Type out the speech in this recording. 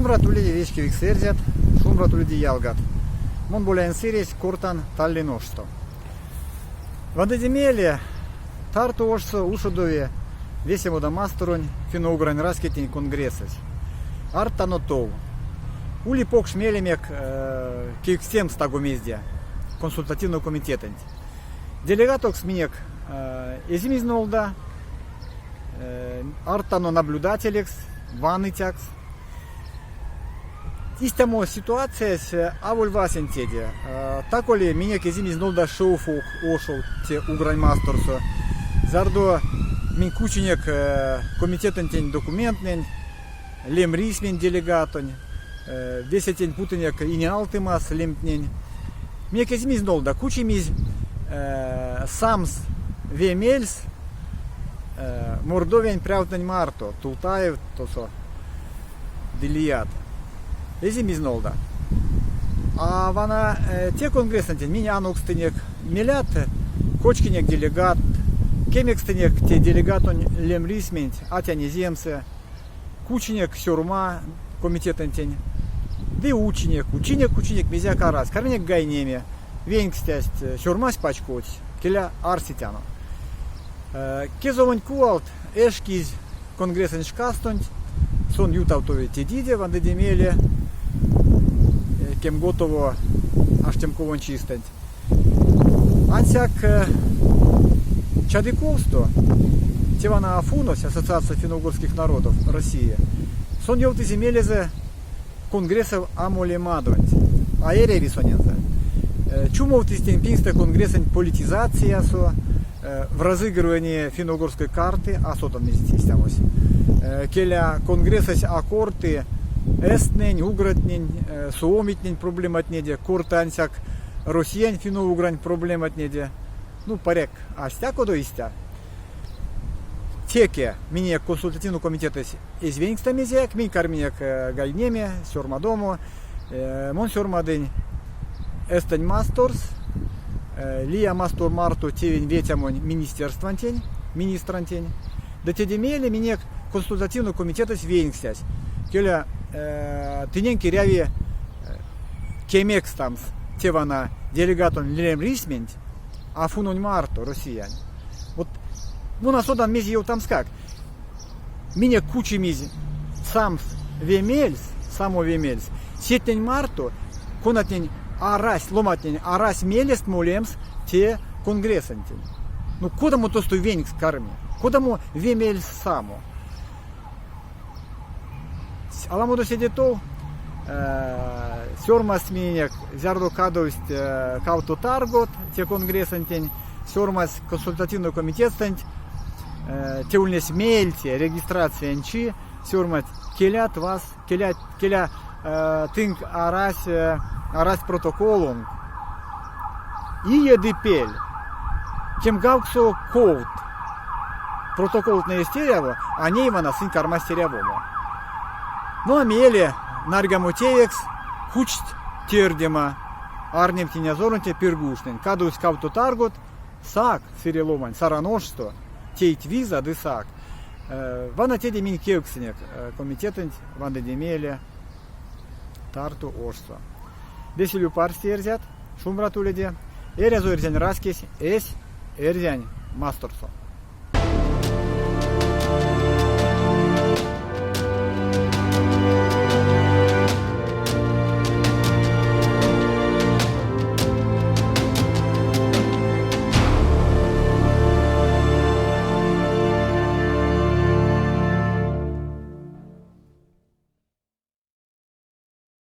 Шумбрат уледе вечкевикс эрзят, шумбрат уледе ялгат. Мон Боляень Сыресь, кортан Таллин ошсто. Вандыде мейле Тарту ошсо ушодови весе модамасторонь финно-угрань раськетнень конгрессэсь. Ардтано тов. Ули покш мелемек кевкстемс таго мезде консультативной комитетэнть. Делегатокс минек эзимизь нолда, ардтано наблюдателекс, ваныцякс. Истямо ситуациясь аволь васенцеде. Тако-ли минек эзимизь нолда шоуф ошов те Угрань масторсо, зярдо минь кучинек комитетэнтень документтнэнь, лемрисьмень делегатонь, весе тень путынек инеалтымас лемтнень. Минек эзимизь нолда, кучимизь самс ве мельс Мордовиянь прявтнэнь марто, Тултаев тосо ды лият. Эзимизь нолда. А вана те конгрессэнтень минь анокстынек мелят, кочкинек делегатт, кемекстынек те делегатонь лемрисьменть атянь-эземсэ, кучинек сёрма комитетэнтень ды учинек, учинек, учинек, мезеяк арась. Карминек гайнеме, венькстясть, сёрмась пачкодсь, келя арсетяно. Кезовонть кувалт эшкизь конгрессэнь шкастонть, сон ютавтови тедиде, вандыде мейле кемготово аштемковонь чистэнть. Ансяк чадыковсто те вана АФУНось, Ассоциация финно-угорских народов России, сон ёвтызе мелезэ Конгрессэв а молемадонть, а эряви сонензэ. Чумовтызь тень пингстэ Конгрессэнть политизациясо, в разыгрывании финно-угорской карты, а содан мезе истямось. Келя, Конгрессэсь а корты эстнэнь, угротнень, суомитнень проблематнеде, корты ансяк Россиянь финно-угрань проблематнеде. Ну, паряк, а стякодо истя? Теке минек консультативной комитетэсь эзь венькста мезеяк, минь карминек гайнеме, сёрмадомо. Мон сёрмадынь Эстэнь масторс, лия мастор марто тевень ветямонь министерствантень, министрантень. Ды теде мейле минек консультативной комитетэсь венькстясь. Келя, тыненк эряви кемекстамс те вана делегатонь лемрисьменть АФУНонь марто, Россиянь. Вот мон а содан мезе ёвтамскак. Минек кучимизь самс ве мельс, само ве мельс, сетнень марто, конатнень арась, ломатнень арась мелест молемс те конгрессэнтень. Ну, кодамо тосто венькс карми? Кодамо ве мельс само? Аламодо седе тов сёрмасть миненек, зярдо кадовсть кавто таргот те конгрессэнтень, сёрмадсть консультативной комитетстэнть, те ульнесь меельце регистрациянь чи, сёрмадсть келят вас, келят, келя тынк арась, арась протоколонк. Ие ды пель. Кемгавксо ковт. Протоколтнэ эзть эряво, а ней вана сынь кармасть эрявомо. Ну а мейле нарьгамо теекс кучсть тердема Арневть инязоронтень Пиргужнэнь. Кадовсть кавто таргот, сак, сыре ломань, Саран ошсто, тейть виза ды сак. Вана теде минь кевкстинек комитетэнть вандыде мейле Тарту ошсо. Весе парсте эрзят, шумбрат уледе, эрязо эрзянь раськесь эсь эрзянь масторсо.